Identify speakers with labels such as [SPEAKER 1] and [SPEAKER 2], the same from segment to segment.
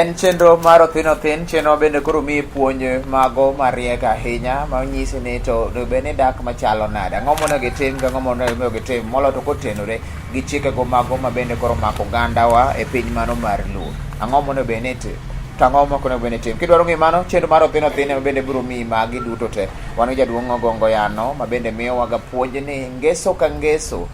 [SPEAKER 1] En chenro mar Othin Othin, chenro bende koro miyi puonj mago mariek ahinya ma nyisi ni to onego bed ni dak machalo nade, ang'o monego itim gi ang'o monego itim, moloyo to kotenore gi chikego mago ma bende koro omako ogandawa e piny mano mar Luo. Ang'o monego bed ni itimo to ang'o mok onego bed ni itimo. Kidwaro ng'eyo mano, chenro mar Othin Othin ema bende biro miyi magi duto te. Wan gi jaduong' Ogongo Yano ma bende miyowaga puonj ni ngeso ka ngeso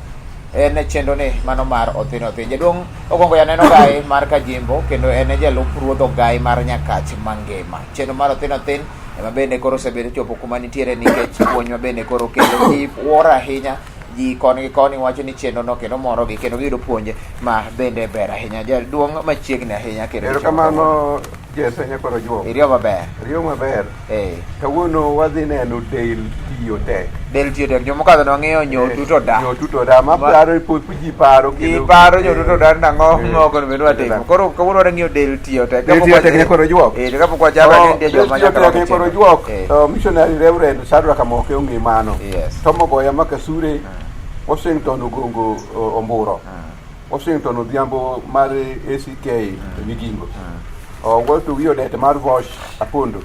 [SPEAKER 1] en chenro ni mano mar Othin Othin. Jaduong' Ogongo Yano en ogai mar Kajimbo kendo en e jalup ruodh ogai mar Nyakach mangima. Chenro mar Othin Othin ema bende koro osebedo chopo kuma nitiere nikech puonj ma bende koro kelo ji wuoro ahinya ji koni gi koni wacho ni chenro no kendo morogi kendo giyudo puonj ma bende ber ahinya. Jaduong' machiegni ahinya kendo
[SPEAKER 2] Erokamano Jesse Nyakwar Ojuok.
[SPEAKER 1] Iriyo maber.
[SPEAKER 2] Riyo maber.
[SPEAKER 1] Eh.
[SPEAKER 2] Kawuono wadhi neno del tiyo tek.
[SPEAKER 1] Del tiyo tek. Jomokadho nong'iyo nyotu to da.
[SPEAKER 2] Nyotu to da. Ma paro po ji paro
[SPEAKER 1] Ji paro nyotu to da nang'o moko no bende watimo. Koro kawuono wadhi ng'iyo del tiyo tek.
[SPEAKER 2] Del tiyo tek Nyakwar Ojuok.
[SPEAKER 1] Eh, to kapok wachako
[SPEAKER 2] Oh,
[SPEAKER 1] ni nitie joma
[SPEAKER 2] del tiyo
[SPEAKER 1] nyaka
[SPEAKER 2] tek
[SPEAKER 1] rwak
[SPEAKER 2] Nyakwar
[SPEAKER 1] chenro.
[SPEAKER 2] Ojuok.
[SPEAKER 1] Eh.
[SPEAKER 2] Missionary Reverend Shadrack Amoke ong'e mano.
[SPEAKER 1] Yes.
[SPEAKER 2] Tom Ogoya Makasure, Washington Ogongo Omburo. Washington Odhiambo mar ACK Migingo. Walter Wiyo Odete mar Vosh Apondo.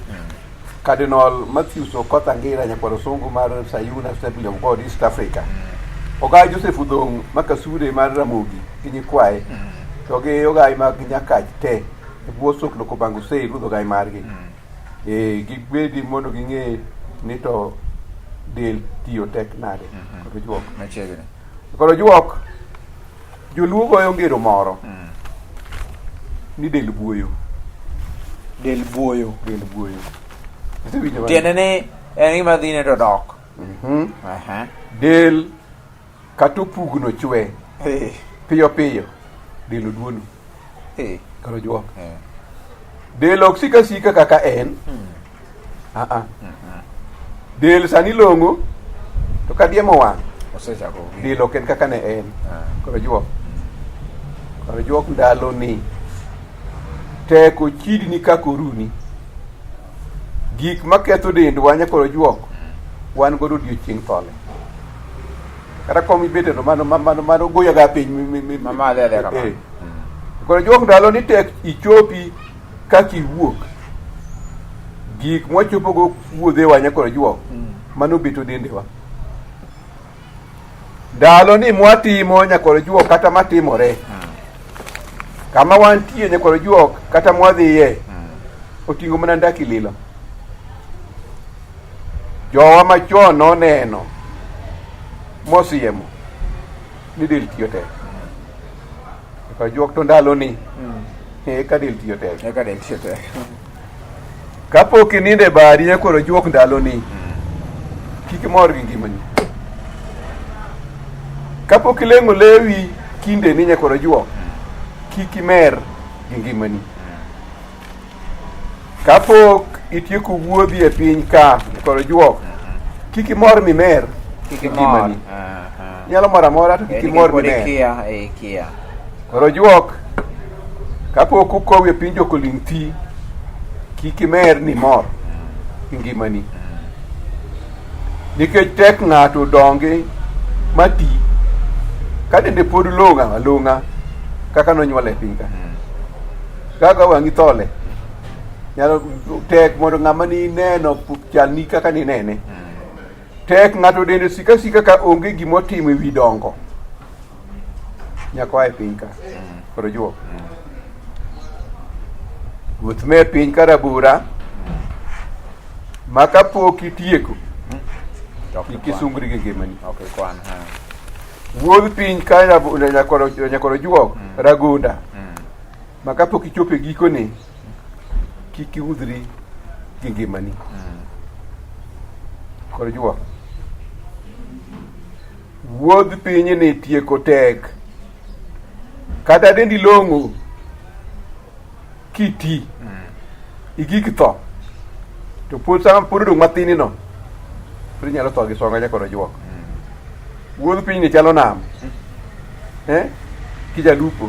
[SPEAKER 2] Cardinal Matthews Okoth Angira nyakwar Osungu mar Sayun Assembly of God East Africa. Ogai Joseph Udhong Makasure mar Ramogi gi nyikwaye. To gi ogai mag Nyakach te e bwo Soklo Kobango Sei ruodh ogai margi. Eh, gibedi mondo ging'e ni to del tiyo tek nade. Koro juok.
[SPEAKER 1] Machiegni.
[SPEAKER 2] Koro juok, joluo goyo ngero moro ni del buoyo.
[SPEAKER 1] Del buoyo.
[SPEAKER 2] Del buoyo. Isewinjo mano?
[SPEAKER 1] Tiende ni en gima dhine to dok. Aha.
[SPEAKER 2] Del kata opugno chwe piyo piyo, del oduono. Koro juok. Del ok sik asika kaka en. Ah ah. Del sani long'o to ka diemo wang'
[SPEAKER 1] Osechako.
[SPEAKER 2] del ok en kaka ne en. Koro juok. Koro juok ndalo ni tek ochidni kaka oruni. Gik maketho dendwa nyakoro juok wan godo odiochieng' thole. Kata kom ibete to mano mano mano goyaga piny
[SPEAKER 1] Mama adhi adhiya kamano.
[SPEAKER 2] Eh. Koro juok ndalo ni tek ichopi kaka iwuok. Gik mwachopogo wuodhewa nyakoro juok mano beto dendewa. Ndalo ni mwatimo nyakoro juok kata matimore. Kama wantie nyakoro juok kata mwadhiye oting'o mana ndaki lilo. Jowa machon noneno mosiemo ni del tiyo tek. Nyakoro juok to ndalo ni eka del tiyo tek.
[SPEAKER 1] Eka del tiyo tek.
[SPEAKER 2] Kapok inindo e bari nyakoro juok ndalo ni kik imor gi ngimani. Kapok ileng'o lewi kinde ni nyakoro juok kik imer gi ngimani. Kapok itieko wuodhi e piny ka nyakoro juok kik imor mimer
[SPEAKER 1] Kik
[SPEAKER 2] gi
[SPEAKER 1] imor.
[SPEAKER 2] ngimani.
[SPEAKER 1] Aha.
[SPEAKER 2] Inyalo moro amora to kik
[SPEAKER 1] Eh,
[SPEAKER 2] imor
[SPEAKER 1] nikech pod
[SPEAKER 2] mimer.
[SPEAKER 1] ikia, eh, ikia.
[SPEAKER 2] Koro juok kapok ukowi e piny jokoling' thi kik imer ni mor gi ngimani. Nikech tek ng'ato dongi mati ka dende pod long'a along'a kaka nonyuole e piny ka. Kaka wang'i thole nyalo tek mondo ng'ama nineno chalni kaka ninene. Tek ng'ato dende sika sika ka onge gimotimo e wi dongo. Nyaka oa e piny ka. Koro juok. Wuoth me piny ka rabora ma kapok itieko
[SPEAKER 1] To ok
[SPEAKER 2] kik
[SPEAKER 1] ikwan.
[SPEAKER 2] isungri gi ngimani.
[SPEAKER 1] Ok ikwan. ha.
[SPEAKER 2] Wuodh piny ka nyakoro juok ragunda ma kapok ichopo e gikone kik iudhri gi ngimani. Koro juok. Wuodh pinyni tieko tek. Kata dendi long'o kiti igik tho to pod sama pod odong' mathini no pod inyalo tho gi songa nyakoro juok. Wuodh pinyni chalo nam. Eh? Kijalupo.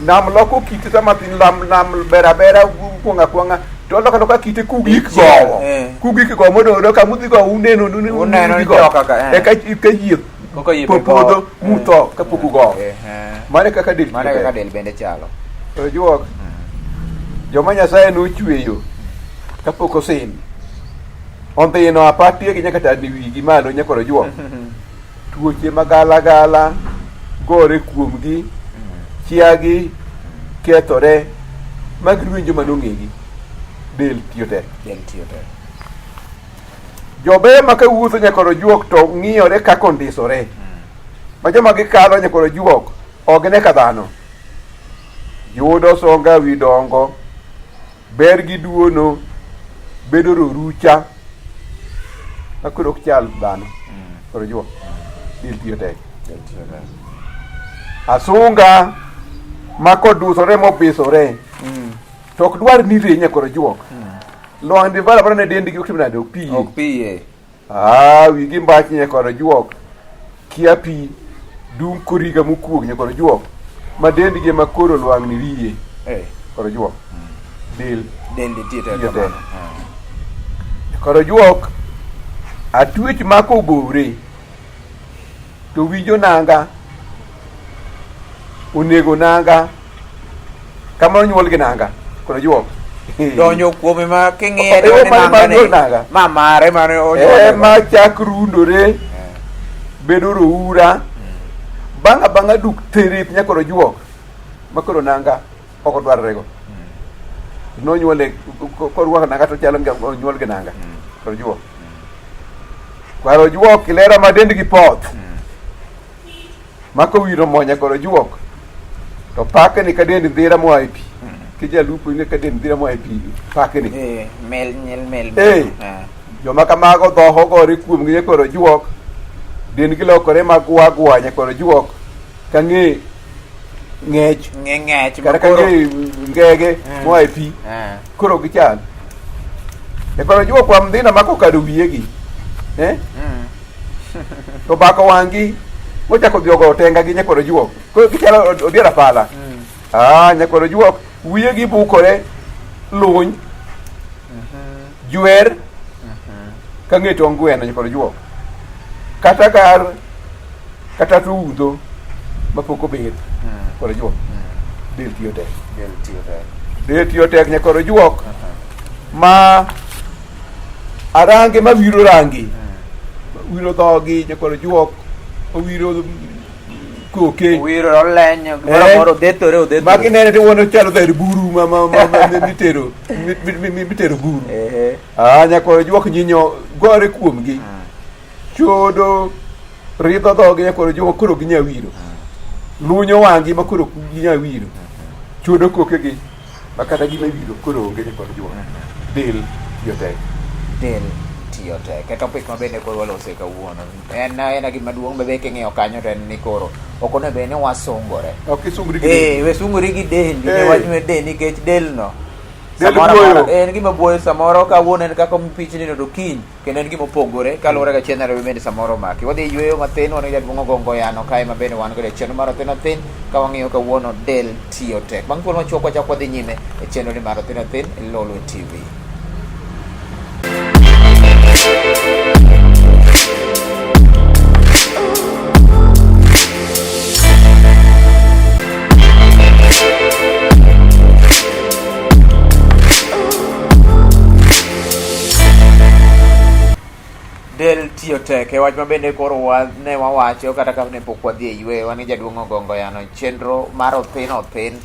[SPEAKER 2] Nam loko kite sama thin nam, nam ber abera kuong' akwang'a to oloko aloka kite kugik gowo.
[SPEAKER 1] Eh.
[SPEAKER 2] Kugik gowo modong' do kama udhi gowo uneno
[SPEAKER 1] Uneno
[SPEAKER 2] udhi
[SPEAKER 1] ni
[SPEAKER 2] gowo.
[SPEAKER 1] joka ka, eh.
[SPEAKER 2] Eka eka yie
[SPEAKER 1] Koka yie be
[SPEAKER 2] podho
[SPEAKER 1] gowo.
[SPEAKER 2] mutho kapok ugowo.
[SPEAKER 1] Eh, eh.
[SPEAKER 2] Mano e kaka del
[SPEAKER 1] Mano
[SPEAKER 2] tiyo
[SPEAKER 1] e kaka
[SPEAKER 2] tek.
[SPEAKER 1] del bende chalo.
[SPEAKER 2] To juok. Joma Nyasaye nochweyo kapok osin. Ondhino apatiegi nyaka tadni wigi malo nyaka ojuok. Tuoche magalagala gore kuomgi, chiagi kethore, ma giruenjo joma nong'egi. Del tiyo tek.
[SPEAKER 1] Del tiyo tek.
[SPEAKER 2] Jobeyo ma kawuotho nyaka ojuok to ng'iyore kaka ondisore. Ma joma gikalo nyaka ojuok ok gine ka dhano. Yudo songa wi dongo, ber gi duono, bedo rorucha. Ma koro ok chal dhano. Koro juok. Del tiyo tek.
[SPEAKER 1] Del tiyo tek.
[SPEAKER 2] Asunga ma kodusore mobisore to ok dwar ni rinye koro juok. Lwang'ni barabara ne dendgi ok tim nade ok piye.
[SPEAKER 1] Ok piye.
[SPEAKER 2] Ah, wigi mbach nyakoro juok. Kia pi dung koriga mokuog nyakoro juok. Ma dendgi ema koro lwang'ni riye.
[SPEAKER 1] Eh.
[SPEAKER 2] Koro juok. Del.
[SPEAKER 1] Del nitie tek
[SPEAKER 2] Tiyo tek.
[SPEAKER 1] kamano.
[SPEAKER 2] Koro juok atwech mako ogore to winjo nanga onego nanga kama onyuol gi nanga koro juok
[SPEAKER 1] Donjo kuome ma king'iye
[SPEAKER 2] Eh,
[SPEAKER 1] to
[SPEAKER 2] ma-
[SPEAKER 1] ni
[SPEAKER 2] ma-
[SPEAKER 1] nanga ni.
[SPEAKER 2] ma- nanga.
[SPEAKER 1] Ma mare mane onyuole.
[SPEAKER 2] ema chak rundore bedo roura bang' abang'a duk terep nyakoro juok ma koro nanga ok odwarrego nonyuole korwako nanga to chalo nga onyuol gi nanga koro juok kwaro juok kilera ma dendgi poth ma kowiro monya koro juok to pakni ka dend ndhira moa e pi kijalupo ing'e ka dend ndhira moa e pi pakni
[SPEAKER 1] Eh, mel nyel mel.
[SPEAKER 2] Eh.
[SPEAKER 1] Eh.
[SPEAKER 2] Joma kamago dhoho gore kuomgi nyakoro juok, dendgi lokore magwa gwa nyakoro juok, ka ng'e ng'ech
[SPEAKER 1] Ng'e ng'ech
[SPEAKER 2] kata ka
[SPEAKER 1] makoro-
[SPEAKER 2] ng'e ngege moa e pi
[SPEAKER 1] Eh.
[SPEAKER 2] koro gichal. Nyakoro juok kwa mdhina mako kado wiyegi eh?
[SPEAKER 1] Mm.
[SPEAKER 2] To bako wang'gi mochako dhi ogoyo tenga gi nyakwaro juok koro gichalo odier apala. Ah, nyakwaro juok wiyegi bukore luny jwer ka ng'e tong' gweno nyakwaro juok kata gar kata to mapok obet nyakwaro juok del tiyo tek.
[SPEAKER 1] Del tiyo tek.
[SPEAKER 2] Del tiyo tek nyakwaro juok ma arange ma wiro rangi wiro dhogi nyakwaro juok owiro koke
[SPEAKER 1] Owiro olenyo gimoro
[SPEAKER 2] Eh.
[SPEAKER 1] amora odhethore odhethore.
[SPEAKER 2] ma kinene to wuono chalo dher buru ma ma ma ma- mitero mi- mi- mi- mitero buru
[SPEAKER 1] Ehe.
[SPEAKER 2] ah nyakwaro juok nyinyo gore kuomgi chodo ridho dhogi nyakwaro juok koro ginya wiro lunyo wang'gi ma koro ginya wiro chodo kokegi ma kata gima iwiro koro onge nyakwaro juok del tiyo tek.
[SPEAKER 1] Del tiyo tek. E topic ma bende koro walose kawuono. En en gima duong' be king'iyo kanyo to en ni koro ok onego bed ni wasungore.
[SPEAKER 2] Ok isungri gi del.
[SPEAKER 1] Eh, we sungori gi dendi, ne
[SPEAKER 2] Eh.
[SPEAKER 1] wach me del nikech del no.
[SPEAKER 2] Del
[SPEAKER 1] Samoro
[SPEAKER 2] buoyo.
[SPEAKER 1] amora en gima buoyo samoro kawuono en kaka pichni no to kiny kendo en gima opogore kaluwore ga chieng' Nairobi bende samoro omaki. Wadhi yueyo mathin wan gi jaduong' Ogongo Yano kae ma bende wan godo e chenro mar Othin Othin ka wang'iyo kawuono del tiyo tek. Bang' thuolo machuok wachako wadhi nyime e chenro ni mar Othin Othin e Lolwe TV. Del tiyo tek e wach ma bende koro wa, ne wawacho kata ka ne pok wadhi e yweyo wan gi jaduong' Ogongo Yano chenro mar Othin Othin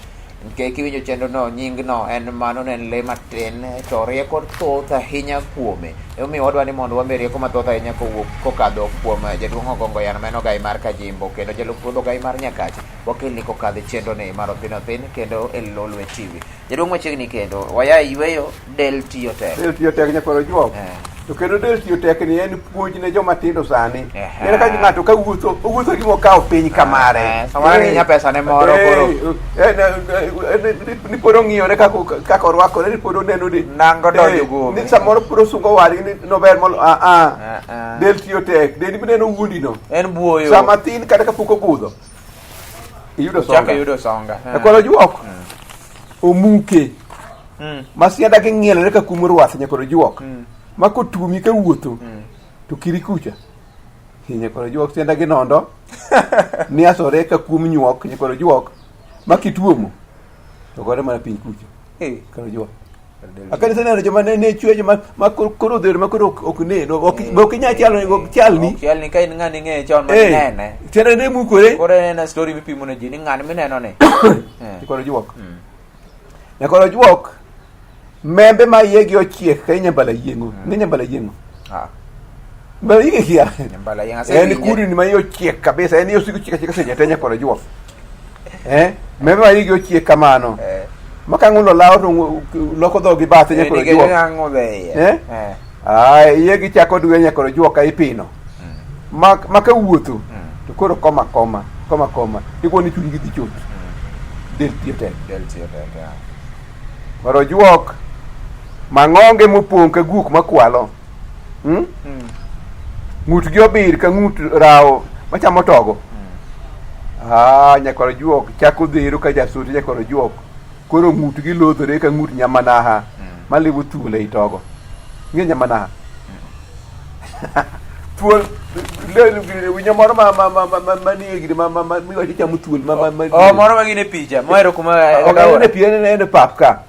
[SPEAKER 1] nikech kiwinjo chenro no nying no en mano ne en le matin to rieko thoth ahinya kuome emomiyo wadwa ni mondo wambe rieko mathoth ahinya kowuok kokadho kuom jaduong' Ogongo Yano ma en ogai mar Kajimbo kendo jalup ruodh ogai mar Nyakach wakelni kokadho e chenro ni mar Othin Othin kendo e Lolwe TV. Jaduong' machiegni kendo waya e yweyo del tiyo tek.
[SPEAKER 2] Del tiyo tek nyakwaro juok.
[SPEAKER 1] Eh.
[SPEAKER 2] To kendo del tiyo tek ni en puonj ne joma tindo sani.
[SPEAKER 1] Ehe.
[SPEAKER 2] En ka ng'ato ka wuotho, owuotho gi mokawo piny kamare.
[SPEAKER 1] Eh, samoro ni nya pesa ne moro koro.
[SPEAKER 2] Eh, eh, ni pod ong'iyore kaka kaka orwakore, ni pod oneno ni
[SPEAKER 1] Nango donjo
[SPEAKER 2] Eh,
[SPEAKER 1] kuome.
[SPEAKER 2] Ni samoro pod osungo wadgi ni nober molo ah ah.
[SPEAKER 1] Ah, ah.
[SPEAKER 2] Del tiyo tek, dendi mineno wuondi no.
[SPEAKER 1] En buoyo.
[SPEAKER 2] Sama thin kata kapok obudho. Iyudo
[SPEAKER 1] Chako
[SPEAKER 2] songa.
[SPEAKER 1] yudo songa. Eh.
[SPEAKER 2] Nyakwaro juok. Omuke. Ma sianda gi ng'ielore ka kum rwath nyakwaro juok. Ma kotumi ka wuotho. To kiri kucha. Hi, Nyakwaro juok sianda gi nondo. Niasore ka kum nyuok nyakwaro juok. Ma kituomo. To gore mana piny kucha.
[SPEAKER 1] Eh.
[SPEAKER 2] Koro juok. Akani seneno joma ne chwe joma ma koro odhero ma koro ok ne ok ok inyal chalo ok chalni.
[SPEAKER 1] Ok chalni ka in ng'ani ing'eye chon ma inene.
[SPEAKER 2] Tiende ne mukore.
[SPEAKER 1] Koro ineno story mipimo ne ji ni ng'ani mineno ni.
[SPEAKER 2] Koro juok. Nyakoro juok membe ma iye gi ochiek ka inyambala yieng'o. Ni nyambala yieng'o.
[SPEAKER 1] Ah.
[SPEAKER 2] Mbala yieng'o kia.
[SPEAKER 1] Nyambala yieng'o.
[SPEAKER 2] En kudni ma iye ochiek kabisa. En iye osiko chiek achieka seche te nyakoro juok. Eh? Membe ma iye gi ochiek kamano.
[SPEAKER 1] Eh.
[SPEAKER 2] Ma ka ng'ulo law to loko dhogi bathe nyakoro juok.
[SPEAKER 1] Eh?
[SPEAKER 2] Eh? Ah, iye gi chako dwe nyakoro juok ka ipino. Ma ma ka wuotho to koro koma koma koma koma ikuo ni chunygi dhi chot. Del tiyo tek.
[SPEAKER 1] Del tiyo tek, ya.
[SPEAKER 2] Koro juok mang'onge mopong' ka guok makwalo. Hmm? Ng'utgi obir ka ng'ut rawo machamo togo. Ah, nyakwar juok chako dhero ka jasute nyakwar juok. Koro ng'utgi lodhore ka ng'ut nyamanaha maliwo thuol ei togo. Ing'e nyamanaha? Thuol le winyo moro ma ma ma ma ma manie gire ma ma ma miwacho chamo thuol ma ma ma
[SPEAKER 1] Oh, moro ma gin e picha, mohero kuma
[SPEAKER 2] Ok en e pi en en e pap ka.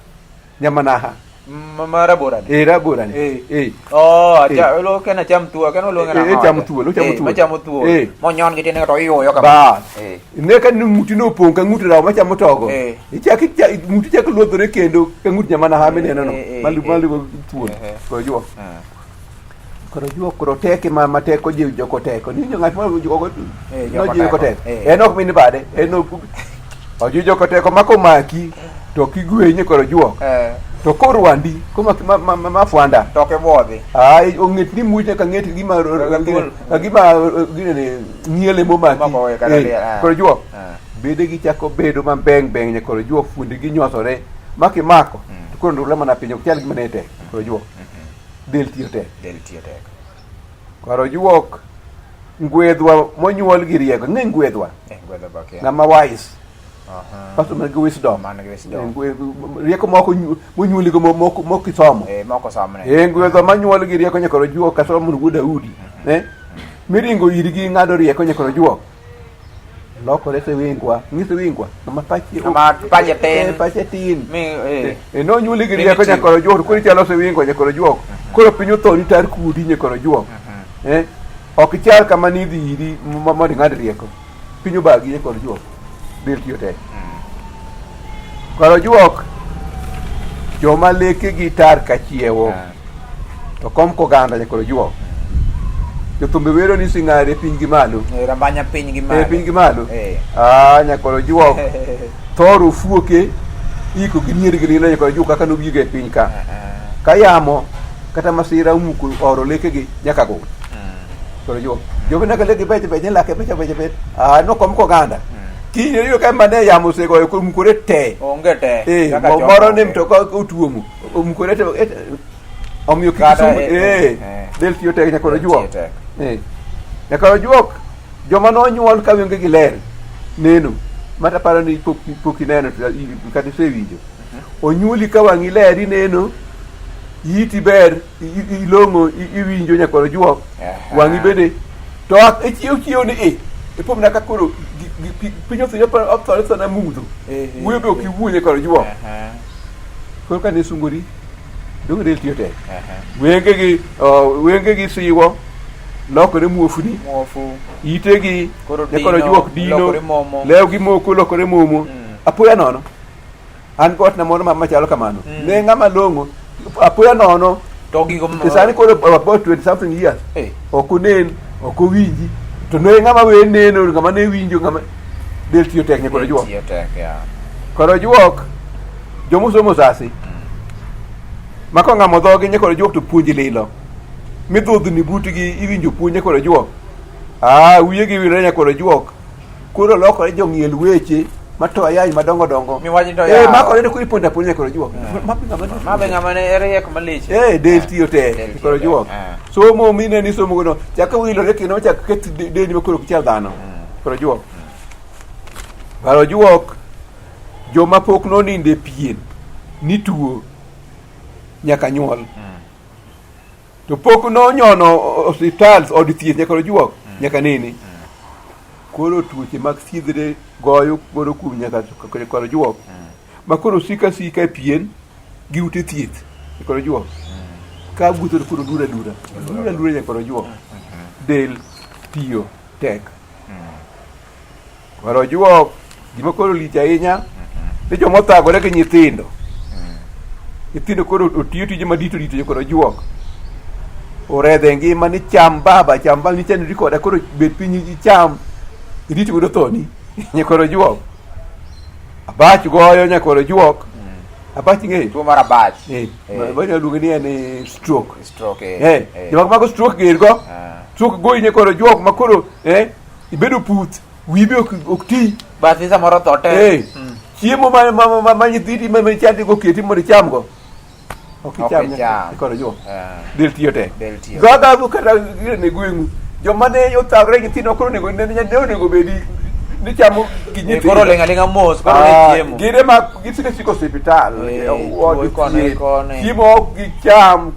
[SPEAKER 2] Nyamanaha.
[SPEAKER 1] Ma rabora ni.
[SPEAKER 2] Eh rabora ni.
[SPEAKER 1] Eh.
[SPEAKER 2] Eh.
[SPEAKER 1] Oh, acha, lo kena cham thuol, kena luonge
[SPEAKER 2] Eh, eh, chamo thuol, ochamo
[SPEAKER 1] Eh,
[SPEAKER 2] thuol.
[SPEAKER 1] machamo thuol.
[SPEAKER 2] Eh.
[SPEAKER 1] Monyon gi tiende to iyuyo kama.
[SPEAKER 2] Bas.
[SPEAKER 1] Eh.
[SPEAKER 2] Ne ka ni ng'uti no opong' ka ng'ut rawo machamo togo.
[SPEAKER 1] Eh.
[SPEAKER 2] Ichak ng'uti chako luodhore kendo ka ng'ut nyamanaha mineno no.
[SPEAKER 1] Eh, eh,
[SPEAKER 2] Malu
[SPEAKER 1] eh.
[SPEAKER 2] malu thuol.
[SPEAKER 1] Eh, eh.
[SPEAKER 2] Koro juok.
[SPEAKER 1] Ah.
[SPEAKER 2] Koro juok koro teke ma ma teko jiw joko teko. Ni ng'at ma joko
[SPEAKER 1] Eh,
[SPEAKER 2] no
[SPEAKER 1] joko
[SPEAKER 2] jiw joko
[SPEAKER 1] teko.
[SPEAKER 2] teko.
[SPEAKER 1] Eh.
[SPEAKER 2] En ok min bade. En ok ojiw joko teko ma komaki to kigwenye koro juok.
[SPEAKER 1] Eh,
[SPEAKER 2] To korwandi komaki ma ma, ma, ma fwanda.
[SPEAKER 1] toke buodhi.
[SPEAKER 2] Ai ong'et ni much ka ng'et gima
[SPEAKER 1] Ka thuol.
[SPEAKER 2] ka gima gine ni ng'iele momaki.
[SPEAKER 1] Moko kata
[SPEAKER 2] Eh,
[SPEAKER 1] liel, ah.
[SPEAKER 2] Koro juok.
[SPEAKER 1] Ah.
[SPEAKER 2] Bede gi chako bedo mabeng beng nyakoro juok fuondi gi nyosore ma kimako to koro ndula mana piny ok chal gima ne tek koro juok. Del tiyo tek.
[SPEAKER 1] Del tiyo tek.
[SPEAKER 2] Koro juok ngwedhwa monyuol gi rieko. Ng'e ngwedhwa.
[SPEAKER 1] Eh, ngwedho bakia.
[SPEAKER 2] Ng'ama wise.
[SPEAKER 1] Aha.
[SPEAKER 2] Pastor man gi wisdom.
[SPEAKER 1] Man gi wisdom.
[SPEAKER 2] Eh, Rieko moko monyuoligo moko moko isomo.
[SPEAKER 1] Eh, moko somne.
[SPEAKER 2] Eh, ngwedhwa manyuol gi rieko nyakoro juok ka Solomon wuod Daudi. Eh? Miringo irgi ng'ado rieko nyakoro juok. Lokore siwingwa. Ng'i siwingwa. Ng'ama pache
[SPEAKER 1] Ng'ama pache tin.
[SPEAKER 2] Eh, pache tin.
[SPEAKER 1] Mi eh.
[SPEAKER 2] E nonyuoli gi rieko
[SPEAKER 1] Primitive.
[SPEAKER 2] nyakoro juok to koro ichalo siwingwa nyakoro juok. Koro piny othoni tar kudi nyakoro juok. Eh? Ok ichal kama nidhi iri mondo ing'ad rieko. Piny obagi nyakoro juok. Del tiyo tek. Koro juok joma lekegi tar ka chiewo
[SPEAKER 1] Ah.
[SPEAKER 2] to kom koganda nyakoro juok. Jothumbe wero ni sing'are piny gi malo.
[SPEAKER 1] Eh, Rambanya piny gi malo.
[SPEAKER 2] Eh, piny gi malo.
[SPEAKER 1] Eh.
[SPEAKER 2] Ah, nyakoro juok. Thor ofuoke iko gi nyier gi lilo nyakoro juok kaka nobigo e piny ka. Ka yamo kata masira omuko oro lekegi nyaka go. Koro juok. Jogo nyaka legi beche beche lake beche beche beche. Ah, nokom koganda. Kiny iyudo ka mane yamo osegoyo koro omukore te.
[SPEAKER 1] Onge te.
[SPEAKER 2] Eh,
[SPEAKER 1] Kaka chon
[SPEAKER 2] moro ni
[SPEAKER 1] onge.
[SPEAKER 2] mtoka otuomo. Omukore te. Omiyo kik
[SPEAKER 1] Kata,
[SPEAKER 2] isum
[SPEAKER 1] eh,
[SPEAKER 2] eh,
[SPEAKER 1] eh, eh.
[SPEAKER 2] del tiyo tek nyakoro
[SPEAKER 1] Del tiyo
[SPEAKER 2] juok.
[SPEAKER 1] tek.
[SPEAKER 2] Eh. Nyakoro juok joma nonyuol ka wenge gi ler neno mata paro ni pok pok ineno to kata isewinjo. Onyuoli ka wang'i ler ineno iti ber ilong'o iwinjo nyakwar juok
[SPEAKER 1] Aha.
[SPEAKER 2] wang'i bende to ichiew chiew ni e ipo mana ka koro piny otho othore thona mudho
[SPEAKER 1] Eh, eh,
[SPEAKER 2] wuoyo be ok
[SPEAKER 1] eh.
[SPEAKER 2] iwuo nyakwar juok
[SPEAKER 1] Aha.
[SPEAKER 2] koro kane isungori donge del tiyo tek
[SPEAKER 1] Aha.
[SPEAKER 2] wengegi oh, wengegi siwo lokore muofni
[SPEAKER 1] Muofu.
[SPEAKER 2] itegi
[SPEAKER 1] Koro
[SPEAKER 2] nyakwar
[SPEAKER 1] dino,
[SPEAKER 2] juok dino
[SPEAKER 1] lokore momo.
[SPEAKER 2] lewgi moko lokore momo apoya nono an gotna moro machalo kamano ne ng'ama long'o apoya nono
[SPEAKER 1] To gigo
[SPEAKER 2] to sani koro about 20 something years
[SPEAKER 1] Eh.
[SPEAKER 2] ok onen ok owinji to ne ng'ama we neno ng'ama ne winjo ng'ama del tiyo tek nyakoro juok
[SPEAKER 1] Tiyo tek, ya.
[SPEAKER 2] koro juok jomosomo sasi ma kong'amo dhogi nyakoro juok to puonji lilo midhudhni butgi iwinjo puonj nyakoro juok ah wiyegi winre nyakoro juok koro lokore jong'iel weche mato ayany madongo dongo
[SPEAKER 1] Miwach ni to
[SPEAKER 2] eh
[SPEAKER 1] yawa.
[SPEAKER 2] makore ni koro ipondo aponda nyakoro juok ma be ng'ama ne-
[SPEAKER 1] Ma be ng'ama ne riek malich.
[SPEAKER 2] eh del tiyo te
[SPEAKER 1] Del tiyo
[SPEAKER 2] koro
[SPEAKER 1] tek,
[SPEAKER 2] juok
[SPEAKER 1] eh.
[SPEAKER 2] somo mine ni somo gono chako wilore kendo chak ket dendi ma koro ok chal dhano koro juok koro juok joma pok nonindo e pien ni tuo nyaka nyuol to pok nonyono osiptal od thieth nyaka ojuok nyaka nene koro tuoche mag thiedhre goyo koro kuom nyaka koro juok Ma koro sika sika e pien gi ute thieth nyakwar ojuok. Ka wuotho to koro dura dura. Dura dura nyakwar ojuok. Del tiyo tek. Nyakwar ojuok gima koro lich ahinya ni joma othagore gi nyithindo. Nyithindo koro otiyo tije madito dito nyakwar ojuok. Oredhe ngima ni cham baba cham baba nichandri koda koro bed piny icham irit godo thoni nyakwar ojuok. Abach goyo nyakwar ojuok. Abach ing'eyo?
[SPEAKER 1] Tuo mar abach.
[SPEAKER 2] Eh,
[SPEAKER 1] Eh.
[SPEAKER 2] ma luonge ni en stroke.
[SPEAKER 1] Stroke. Eh.
[SPEAKER 2] Eh,
[SPEAKER 1] Eh.
[SPEAKER 2] joma mago stroke ger go.
[SPEAKER 1] Ah.
[SPEAKER 2] Stroke goyi nyakwar ojuok ma koro eh ibedo puth, wiyi be ok ti.
[SPEAKER 1] Bathi samoro tho te.
[SPEAKER 2] Eh, chiemo ma nyithindi ma chandi go keti mondo icham go. Ok
[SPEAKER 1] Ok
[SPEAKER 2] icham
[SPEAKER 1] icham.
[SPEAKER 2] nyakwar ojuok.
[SPEAKER 1] Ah.
[SPEAKER 2] Del tiyo tek.
[SPEAKER 1] Del tiyo.
[SPEAKER 2] Gaga kata ne gweng'u. Joma ne othagre nyithindo koro onego ne onego bedi ni chamo gi
[SPEAKER 1] Eh,
[SPEAKER 2] nyithindo.
[SPEAKER 1] Koro ling' aling'a mos, koro ne
[SPEAKER 2] Ah,
[SPEAKER 1] chiemo.
[SPEAKER 2] Gin ema gisiko siko osiptal.
[SPEAKER 1] Eh,
[SPEAKER 2] od
[SPEAKER 1] tuo koni,
[SPEAKER 2] thieth.
[SPEAKER 1] koni.
[SPEAKER 2] Chiemo ok gicham.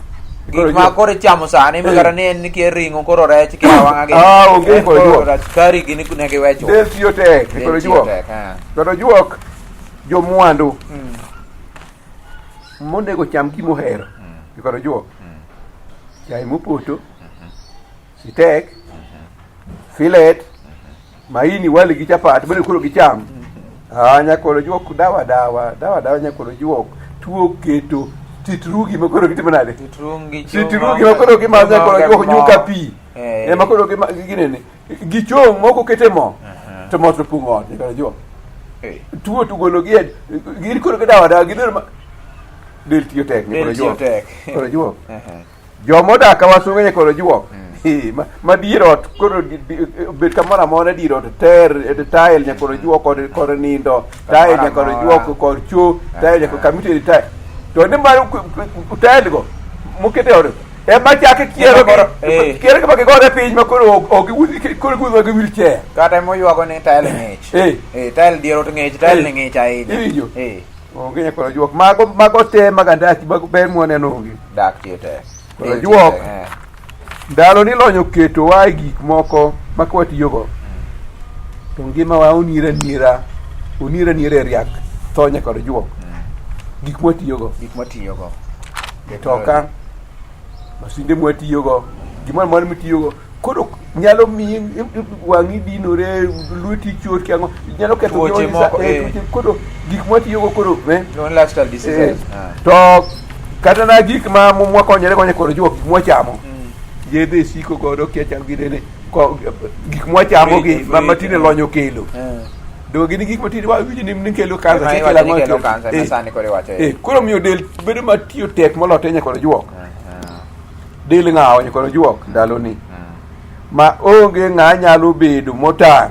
[SPEAKER 1] Gik ma koro ichamo sani ma
[SPEAKER 2] Eh.
[SPEAKER 1] kata ni en nitie ring'o koro rech kia wang'a gi.
[SPEAKER 2] Ah, onge
[SPEAKER 1] Eh,
[SPEAKER 2] kod
[SPEAKER 1] koro
[SPEAKER 2] juok.
[SPEAKER 1] Sukari gini ne giwe chuth.
[SPEAKER 2] Del tiyo tek.
[SPEAKER 1] Del
[SPEAKER 2] Koro
[SPEAKER 1] tiyo
[SPEAKER 2] juok.
[SPEAKER 1] tek, ah.
[SPEAKER 2] Koro juok jomwandu monego cham gima ohero. Koro juok. Chai mopoto. Sitek. Filet. Maini wali gi chapat bende koro gicham. Ah, nyakoro juok dawa dawa, dawa dawa nyakoro juok. Tuo keto titrugi ma koro gitimo nade?
[SPEAKER 1] Sitrungi chuma.
[SPEAKER 2] Titrugi ma koro gimadho nyakoro juok nyuka pi.
[SPEAKER 1] Eh.
[SPEAKER 2] Ema koro gima ginene. Gichong' moko kete mo. To mo to pong'o ot nyakoro juok.
[SPEAKER 1] Eh.
[SPEAKER 2] Tuo to golo gi e gin koro gidawa dawa gidhero ma del tiyo tek
[SPEAKER 1] Del
[SPEAKER 2] nyakoro
[SPEAKER 1] tiyo
[SPEAKER 2] juok.
[SPEAKER 1] tek.
[SPEAKER 2] Koro juok.
[SPEAKER 1] Eh.
[SPEAKER 2] Joma odak ka wasunge nyakoro juok. Ma dier ot koro bet kamoro amora dier ot ter tile nyakoro juok kod nindo tile
[SPEAKER 1] Kamoro
[SPEAKER 2] nyakoro
[SPEAKER 1] amora.
[SPEAKER 2] juok kod cho tile nyakoro kamitede tile to ni mar tile go mokete ot ema chake kiero
[SPEAKER 1] Koro, eh.
[SPEAKER 2] kiero ma gigore piny ma koro ok giwuoth koro giwuotho gi wheelchair
[SPEAKER 1] Kata emoywago ni tile ng'ich.
[SPEAKER 2] Eh.
[SPEAKER 1] Eh, tile dier ot ng'ich, tile
[SPEAKER 2] Eh.
[SPEAKER 1] ni ng'ich ahinya.
[SPEAKER 2] Iwinjo?
[SPEAKER 1] Eh.
[SPEAKER 2] Onge nyakoro juok mago te mag andaki mago ber mwaneno onge.
[SPEAKER 1] Dak tiyo tek.
[SPEAKER 2] Koro
[SPEAKER 1] Del tiyo
[SPEAKER 2] juok.
[SPEAKER 1] tek, eh.
[SPEAKER 2] Ndalo ni lonyo ketowa e gik moko ma kwatiyogo to ngimawa onira nira onira nira e riak tho nyaka kod juok gik mwatiyogo
[SPEAKER 1] Gik mwatiyogo.
[SPEAKER 2] mtoka masinde mwatiyogo gimoro amora mitiyogo koro nyalo miyi wang'i dinore lweti chot kiang'o nyalo ketho
[SPEAKER 1] Tuoche
[SPEAKER 2] gimoro
[SPEAKER 1] moko,
[SPEAKER 2] eh,
[SPEAKER 1] eh.
[SPEAKER 2] tuoche koro gik mwatiyogo koro eh,
[SPEAKER 1] Iluongo ni lifestyle diseases.
[SPEAKER 2] eh,
[SPEAKER 1] Ah.
[SPEAKER 2] to kata na gik ma mwakonyore go nyaka juok gik mwachamo yedhe siko godo kia cham ginene gik mwachamo gi
[SPEAKER 1] Fridge,
[SPEAKER 2] ma tinde
[SPEAKER 1] eh.
[SPEAKER 2] lony okelo
[SPEAKER 1] Eh.
[SPEAKER 2] donge gin gik matinde wawinjo ni kelo kansa
[SPEAKER 1] Ema
[SPEAKER 2] kelo
[SPEAKER 1] iwacho ni
[SPEAKER 2] ang'o,
[SPEAKER 1] kelo
[SPEAKER 2] kelo-
[SPEAKER 1] kansa, ema
[SPEAKER 2] eh.
[SPEAKER 1] sani koro iwacho, eh.
[SPEAKER 2] Eh, koro miyo del bedo matiyo tek moloyo te nyaka juok del ng'awo nyaka juok ndaloni ma onge ng'a nyalo bedo motang'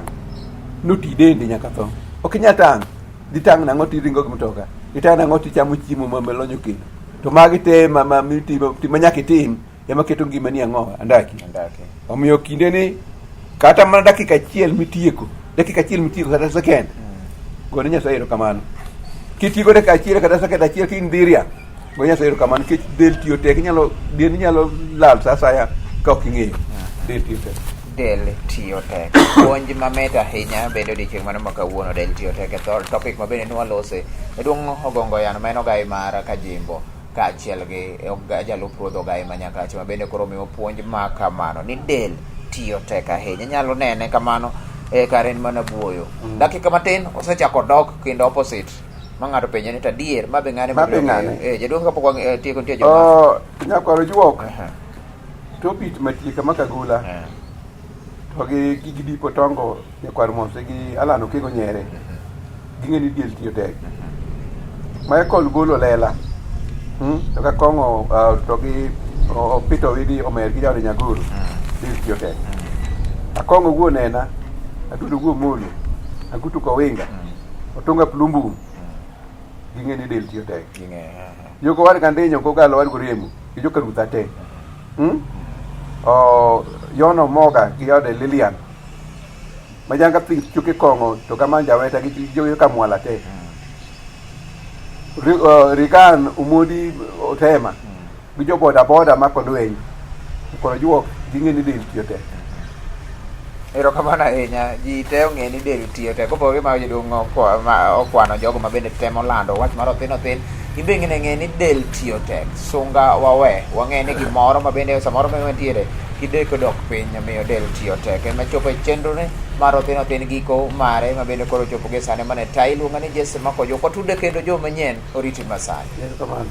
[SPEAKER 2] noti dende nyaka tho ok inyal tang' dhi tang' nang'o tiringo gi mtoka itang' nang'o tichamo chiemo ma malonyo kelo to magi te ma ma mitimo ma nyaka itim ema keto ngimani ang'o andaki
[SPEAKER 1] Andaki.
[SPEAKER 2] omiyo kindeni kata mana dakika achiel mitieko dakika achiel mitieko kata second gone nyasaye erokamano kitieko dakika achiel kata second achiel ka in dhiria go nyasaye erokamano nikech del tiyo tek inyalo dendi nyalo lal sa asaya ka ok ing'eyo del tiyo tek
[SPEAKER 1] Del tiyo tek. Puonj mamit ahinya bende odiechieng' mano ma kawuono del tiyo tek e thor topic ma bende nwalose. Jaduong' Ogongo Yano ma en ogai mar Kajimbo kaachiel gi jalup ruodh ogai ma Nyakache ma bende koro omiwa puonj ma kamano ni del tiyo tek ahinya. Inyalo nene kamano e kare en mana buoyo. Dakika matin osechako dok kendo opposite ma ng'ato penje ni to adier ma be ng'ane
[SPEAKER 2] Ma be
[SPEAKER 1] mabiro
[SPEAKER 2] ng'ane?
[SPEAKER 1] ng'eyo. Eh, jaduong' kapok watieko nitie joma
[SPEAKER 2] Oh, nyakwaro juok
[SPEAKER 1] Aha.
[SPEAKER 2] topit matieka ma Kagula
[SPEAKER 1] Eh.
[SPEAKER 2] to gi gidipo tongo nyakwar Mose gi Alan Okengo Nyere ging'e ni diel tiyo tek Michael golo lela To ka kong'o to gi Peter Owidi omer gi jaode Nyagoro diel tiyo tek Akong'o wuo nena Adundo wuo Molo Agutu Kowinga Otunga Plumbum ging'e ni del tiyo tek
[SPEAKER 1] Ging'e, eh.
[SPEAKER 2] Joko war Gandinyo Kogalo war Goremo gi joka Rutha te. Hmm? O Yono Moga gi jaode Lilian. Majanga Things chuke kong'o to Kamanja Weta gi joka Mwala te. Rigan Umodi Otema gi jo boda boda mako lweny. Koro juok ging'e ni del tiyo tek.
[SPEAKER 1] Erokamano ahinya. Ji te ong'e ni del tiyo tek. Kopogore gi mago jaduong' okwano jogo ma bende temo lando wach mar othin othin. Imbe ng'e ng'e ni del tiyo tek. Sunga wawe. Wang'e ni gimoro ma bende samoro ma wantiere kideko dok piny omiyo del tiyo tek. Ema chopo e chenro ne mar othin othin giko mare ma bende koro ochopo gie sani mane tayi iluonga ni Jesse Makojo. Ok watude kendo jo manyien oriti masani.
[SPEAKER 2] Erokamano.